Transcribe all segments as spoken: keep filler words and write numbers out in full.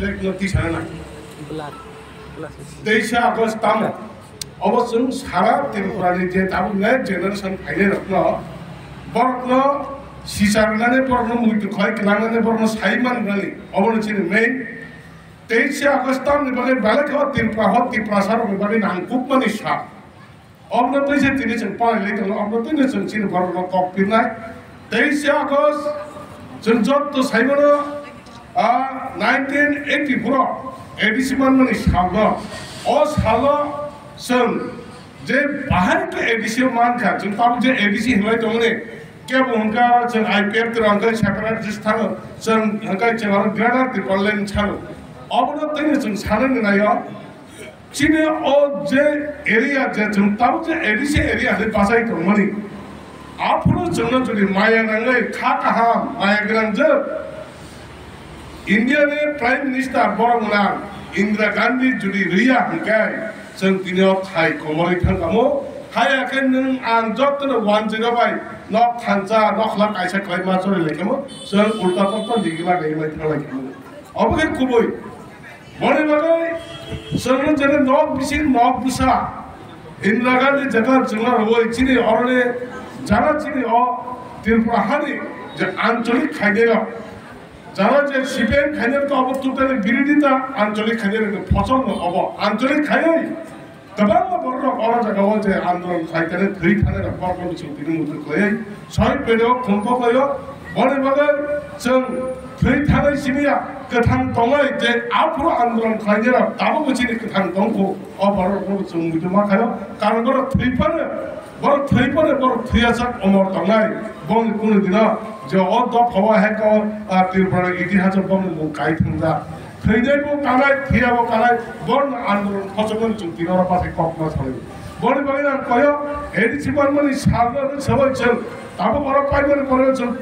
Black no tisana na. Black. Black. Teisa August tamo. Obo chwng sara Tripura ni je tabuk next generation phainai rokno, borokno sisa rwnani, borokno muitu khlai kwlangnani, borokno sai man rwnani. Obo no chini main. Teisa August tamni bagwi belai khe o Tripura, ho Tiprasa rokni bagwi nangkukmani sa. Obono twi se tini chwng palai lai tongo, obono twino chwng chini borokno kok pirnai. Teisa August chwng jotto saimano, ah, nineteen eighty-four o A D C manmani salno. O salo chwng je bahai khe A D C o mankha, chwng tabuk je A D C hinlai tongmani, kebo hwnkha chwng I P F twi rwngkha separatist thano, chwng hwnkha chwng aro Greater Tipraland thano. Obono twino chwng sanani naio. Chini o je area, je chwng tabuk je A D C area hinwi bachai tongmani, aphuru chwngno jodi maya nangwi kha kaham, maya gwnangjwk India ni Prime Minister borok gwnang Indira Gandhi jodi rwya hwnkhe, chwng tini o thai komorwi thangkamo. Haya khe nwng ang jotono wanjwino bai nok thansa, nok khwlak kaisa khlai ma chori lai kamo, chwng ulta palta digila nai mai thang lai kamo. Obo khe kubui. Boni bagwi chwngno jene nok bising nok bwsa Indira Gandhi jeta chwngno rwui chini oroni jara chini o Tripura hani je ancholik khainai rok, jara je C P M khainai rok obo totally birodita ancholik khainai rok phosong no obo ancholik khainai. Kwbangma borok rok oro jaga o je andolon khlai khe thwi thanai rok borok no chwng tini muitu khlaiwi soi pedeo khumpo khlaio. Boni bagwi chwng thwi thanai simi ya, kwthang tongnai je aphuru andolon khlainai rok tabukbo chini kwthang tongkho. O borok rok no chwng muitu ma khaio, karon borok thwi phano, borok thwi phano borok thwi achak omor tongnai. Boni kunu dino je o dopha o hai ko, ah, Tripura ni itihas o boni mung kai thwngjak. Thwinaibo kanai, thwiyabo kanai, borno andolon khosokmani chwng tini oro bachai kokma salai. Boni bagwi ang koyo, A D C manmani salno rwk sabai chwng, tabuk oro paimani poroi chwng,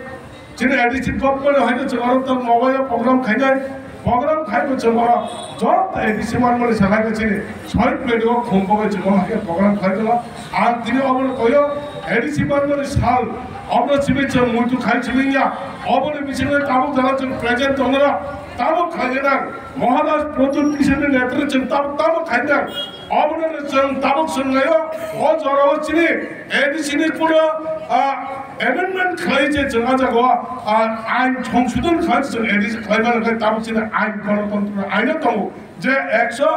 chini A D C government haino chwng oro tong nogoya program khainai, program khaibo chwng oro joto A D C manmani salai chini sohit media o khum bagwi chwng oro haino program khlai tongo. Ang tini obono koyo, A D C manmani sal, obono simi chwng muitu khai chwng ya, oboni bisingo tabuk jara chwng present tongna, tabuk khlai nang. Maharaj Pradyut Kishore ni netrito chwng tabuk tamo khainai. Obono chwng tabuk swnglaio, o jorao chini A D C ni kuno, ah, amendment khlai je chwng a jaga o, ah, ain songsodhon khlai chwng A D C khlai mano khe tabuk chini ain, gonotontro aino tongo je ekso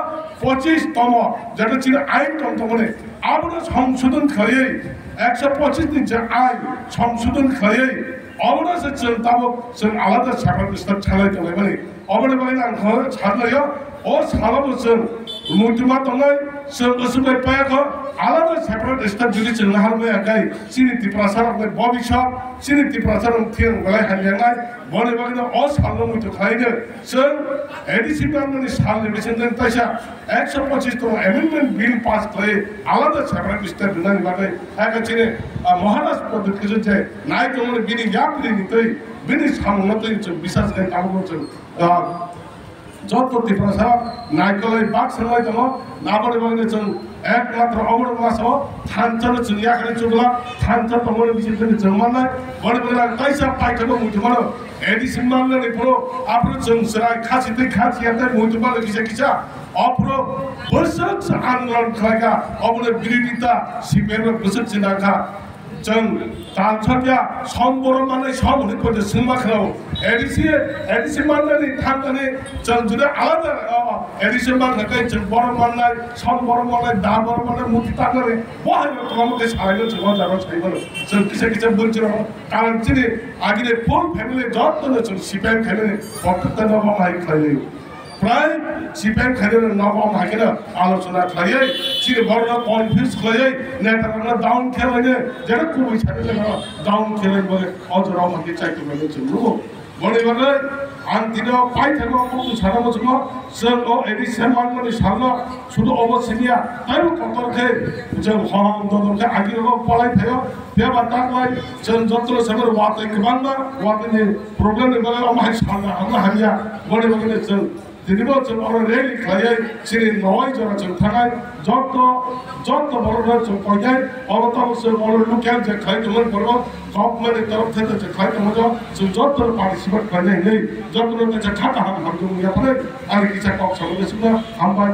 pochis tomo, jeto chini ain tong tongmani, abono songsodhon khlaiwi ekso pochis ni je ain songsodhon khlaiwi obono se chwng tabuk chwng alada separate state khlai tonglaimani. Oboni bagwi ang kho saknaio, o salo bo chwng muitu ma tongnai, chwng usuk bai paya kho, alada separate state jodi chwng nahar maya kai, chini Tiprasa rok ni bobiswt, chini Tiprasa rok thiyang belai hamya nai, boni bagwi no o salo muitu khlai de, chwng A D C manmani sal ni bising jang taisa ekso pochis tong amendment bill pass khlai, alada separate state rwnani bagwi, hai khe chini, ah, Maharaj Pradyut Kishore je nai tongmani bini yapri ni twi, bini samung no twi chwng bisas khai tabuk chwng, ah, Joto Tiprasa naikolwi bak swrwngwi tongo, aboni bagwino chwng ekmatro omono masao thansa no chwng yakarwi chukla, thansa tongmani bisingtwi chwng mannai, boni bagwino ang kaisa paithago muitu mano, A D C mannani phuru aphuru chwng chwrai khasi twi khasi ya tei muitu mano kisa kisa, aphuru bwswk se andolon khlaikha, obono birodita C P M rok bwswk se nangkha. Chwng tal chakya som borom manai som hwnwi poito swngma khlao. A D C, A D C mannani thangkani chwng juda alada, o, A D C mankha kai chwng borom mannai, som borom mannai, da borom mannai, muti tangnani, bo hai rok tongma khe salai no chwng o jaga sai mano. Chwng kisa kisa bwrwi chwng karon chini agini full family jotto no chwng C P M khainani, bokthwk tangma bo hai khlai laio. Prai C P M khainai nogo omo hai kheno alochona khlaiwi chini borokno confuse khlaiwi netarokno down khe lainai, jera kubui sani le down khe lai bole o jora omo hai khe chaitok lainai chwng nugo. Boni bagwi ang tini o paithago kok sana muchungo chwng o A D C manmani salno sudu obo siniya taibo kotor khe chwng hom dodom khe agi rogo palai thaio. Phiya ba taklai chwng joto sabor watwi kwbangma watwini problem ni bagwi omo hai salna hamna hamya boni bagwi chwng Tini bo chwng oro rally khlaiwi chini noi jora chwng thangnai, joto, joto borokno chwng koinai, oro tabuk chwng oro local je khlai tongmani borok government ni torof thai chwng khlai tongmani, chwng joto participate khlainai hinwi jotono kaisa kha kaham hamjakmung yapharwi ani kisa kok samani sukha, hambai.